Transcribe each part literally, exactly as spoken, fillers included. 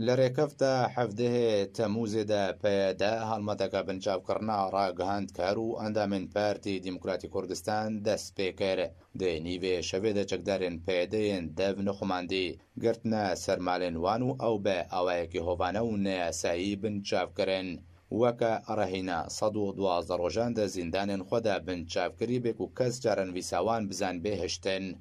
Li rêkefta hevdehê Temûzê de P Y D halmeteke binçavkirina ragihandker û endamên Partî Demokratî Kurdistan dest pê kir. Di nîvê şevê de çekdarên P Y D yên dev nixumandî, girtine ser malên wan û ew bi awayekî hovane û neyasayî binçav kirin. Weke rehîne sed û duwazdeh rojan di zîndanên xwe de binçavkirî bê ku kes çarenivîsa wan bizanibê hiştin.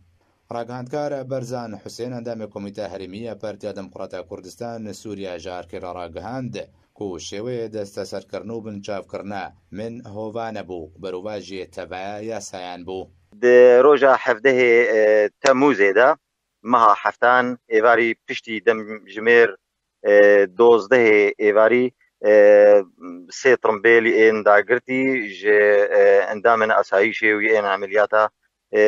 Ragihandkar Berzan Husên, endamê Komîteya Herêmî ya Partiya Demokrata Kurdistan Sûriya ji Arkê re ragihand ku şêweyê desteserkirin û binçavkirina min hovane bû, berovajiyê teveya yasayan bû. Di roja hevdehê, e, Temûzê de, meha heftan, êvarî piştî demjimêr, e, dozdehê êvarî, e, sê tirimbêlî ên dagirtî ji, e, endamên asayîşê û yên emeliyata, e,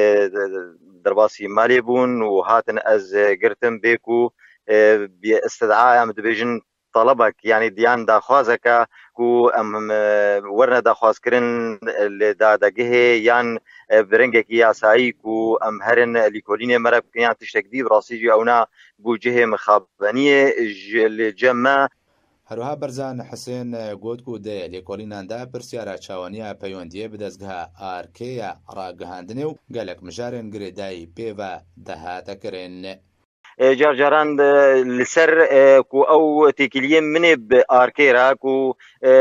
derbasî malê bûn û hatin ez, e, girtim bê ku, e, bi istidaya em dibêjin talebek, yanî diyan daxwazeke ku em, e, werine daxwazkirin li dadegehê yan, e, bi rengekî yasayî ku em herin lîkolînê me re bikin yan tiştek dî, bi rastî jî ewna bû cihê mixabeniyê ji, li cem me. Herwiha Berzan Hisên got ku di lêkolînan de pirsyara çawaniya peywendiyê bi dezgeha Arkê ya ragihandinê û gelek mijarên girêdayî pê ve dihate kirin. E, car caran, e, li ser, e, ku ew têkiliyên min ê bi Arkê re ku, e,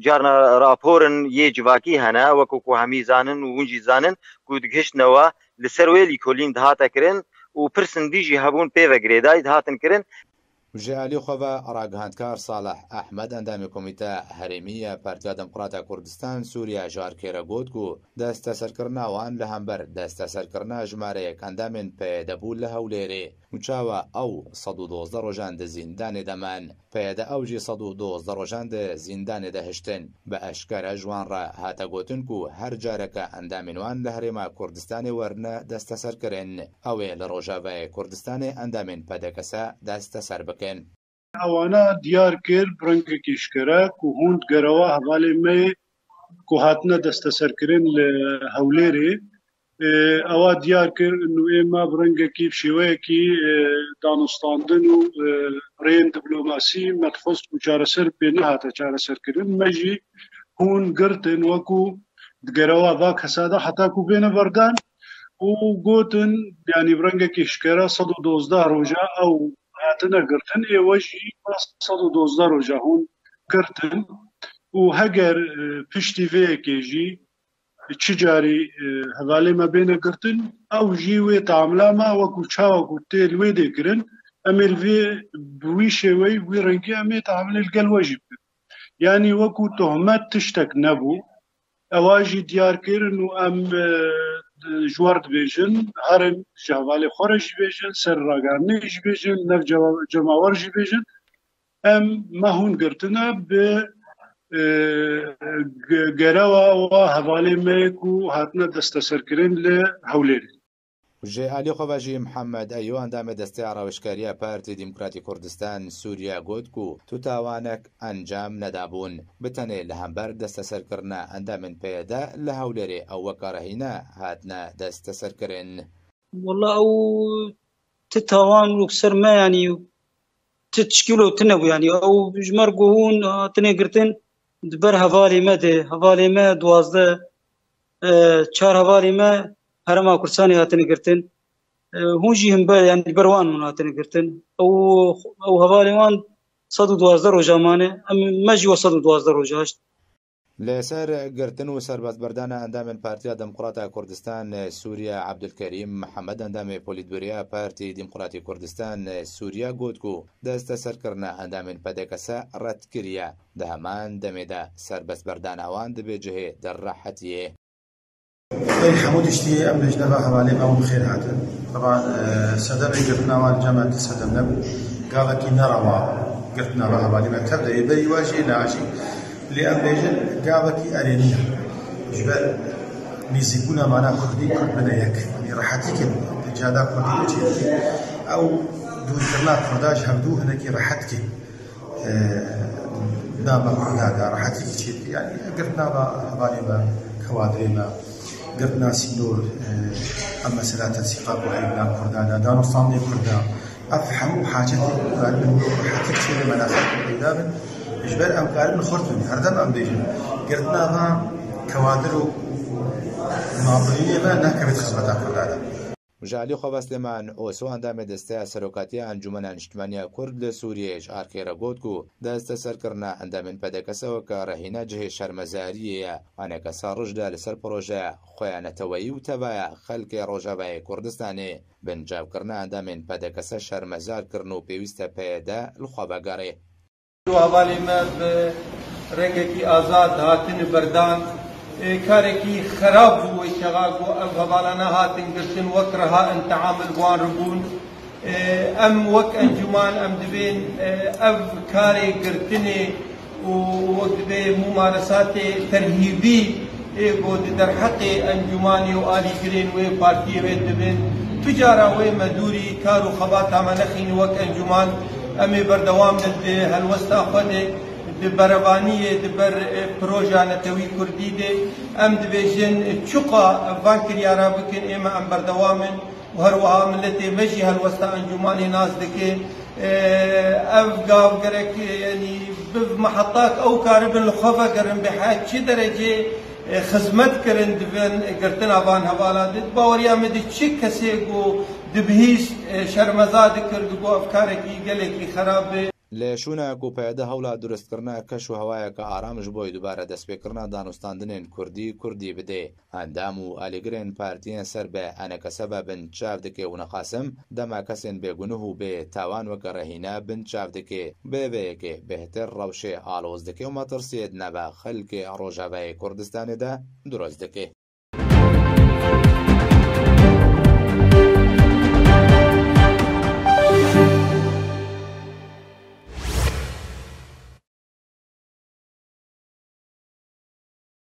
carna raporin yê civakî hene, wekî ku hemî zanin û hûn jî zanin ku digihiştine we, li ser wê lîkolîn dihate kirin û pirsên dî jî hebûn pê ve girêdayî dihatin kirin. Ji alî xwe ve ragihandkar Salih Ehmed, endamê Komîteya Herêmî ya Partiya Demokrata Kurdistan Sûriya ji Arkê re got ku desteserkirina wan li hember desteserkirina jimareyek endamên P Y D bû li Hewlêrê û çawa ew sed û dozdeh rojan di zîndanê de man. P Y D ew jî sed û dozdeh rojan di zîndanê de hiştin. Bi eşkere ji wan re hate gotin ku her careke endamên wan li Herêma Kurdistanê werine desteserkirin, ew ê li Rojavayê Kurdistanê endamên P D K S desteser bikin. Ewana diyar kir bi rengekî eşkere ku hûn digerewa hevalê me yê ku hatine desteserkirin li Hewlêrê. E, ewa diyar kir û ê me bi rengekî, bi şêweyekî, e, danûstandin û, e, rêyên diplomasî me dixwest ku çareser pê nehate çareserkirin. Me jî hûn girtin wekû digerewa va kesa de heta ku bêne berdan û gotin, yanî bi rengekî eşkere sed û dozdeh roja ew hatine girtin, ê we jî va sed û dozdeh roja hûn girtin û heger, e, piştî vê yekê jî çi carî, e, hevalê me bêne girtin, ew jî wê tamila me wekû çawa ku tê li wê dê kirin, em ê li vê, bi wî şêweyî, bi wî rengî em ê tamilê li gel we jî bikin. Yanî wekû tohmet tiştek nebû. Ewa jî diyar kirin û em, e, ji we re dibêjin, herin ji hevalê xwe re jî bêjin, ser ragihandinê jî bêjin, nav cema-, cemawer jî bêjin. Em me hûn girtine bi, e, ge-, gerewa wa hevalê me ku hatine desteserkirin li Hewlêrê. Ji alî xwe ve jî Mihemed Eyo, endamê Desteya Rawêjkariya Partî Demokratî Kurdistan Sûriye got ku tu tawanek encam nedabûn. Bi tenê li hember desteserkirina endamên P Y D li Hewlêrê ew weke rehîne hatine desteserkirin. Wela ew ti tawan û ser me, yanî ti tişkîlo tune bû, yanî ew ji me re got hûn hatine girtin di ber hevalê me de, hevalê me duwazdeh, e, çar hevalê me Herêma Kurdistanê hatine girtin. E, hûn jî hember, yanî ber wan hûn hatine girtin. Ew, ew hevalê wan sed û duwazdeh roja mane, em, me jî we sed û duwazdeh roja hişt. Li ser girtin û serbestberdana endamên Partiya Demokrata Kurdistan Sûriye Ebdulkerîm Mihemed, endamê Polîtbûroya Partî Demokratî Kurdistan Sûriye, got ku desteserkirina endamên P D K S red kiriye. Di heman demê de serbestberdana wan dibe cihê di rehetiyê. Ey hemû tiştî em bêjine va hevalê me hûn bi xêr hatin. Teban, e, sedemê girtina wan cem me ti sedem nebû. Gavekî nerewa girtina va hevalê me tev de yê berî wa jî ne jî. Lê em bêjin gavekî erênî ye. Ji ber nîzîkbûna mana kurdî, kurd bine yek. Yanî rehetîkê di cihada kurdî de çêdikê. Ew dûrkirina kurda ji hevdû hinekî rehet kê. E, nava kurda de rehetîkî çêdikê. Yanî girtina va hevalê me, kewadrê me, girtina sînor, e, em mesela tensîqa ku heyî nav kurda de, danûstandinê kurda, Ev hemû hacetin ku karibin rehetik çêbê menaxetin peyda bin, ji ber em karibin xurt bin, herdem em bêjin. Girtina van kewadir û nadirînê me nakevêt xizmeta Kurda de. Ji alî xwe ve Silêman Oso, endamê desteya serokatiya Encûmena Niştimaniya Kurd li Sûriyê, ji arkê re got ku desteserkirina endamên P D K S weke rehîne cihê şermezariyê ye. Anekesa Rojda li ser projeya xwe ya neteweyî û tevaya xelkê Rojavayê Kurdistanê. Binçavkirina endamên P D K S şermezar kirin û pêwîst e P Y D li xwe vegere. Hevalê me bi rengekî azad hatine berdan. Ê, karekî xerab bû wê çaxa ku ev hevalana hatin girtin, wek reha in teamil bi wan re bûn. Ê, em wek encûman em divên, ê, ev karê girtinê û wek divê mumaresatê terhîbî ê ku di derheqê encûmanê û alîgirên wê partiyê wê dibin, tu cara wê me dûrî kar û xebata me nexîne wek encûman. Em ê berdewam bin di helwesta xwe de, di berevaniyê, di ber, e, proja netewî kurdî de. Em dibêjin çiqa van kiryara bikin, ê me em berdewam in. Û her wiha miletê me jî helwesta encûmanê nas dike. Ev gav gerek, yanî, biv mihetak ew karibin li xwe vegerin, bi her çi derecê, e, xizmet kirin divin girtina van hevala de. Di baweriya me de çi kesê ku dibihîst, e, şermeza dikir, digot ev karekî gelekî xerab e. Li şûna ku P Y D hewla durustkirina keş û hewayeke aram ji bo dubare destpêkirina danûstandinên kurdî, kurdî bide. Endam û alîgirên partiyên ser bi enekese ve binçav dike û nexasim dema kesên bêgunih û bê tawan weke rehîne binçav dike. Bê vê yekê bêhtir rewşê aloz dike û metirsiyê di nava xelkê Rojavayê Kurdistanê de dirust dike.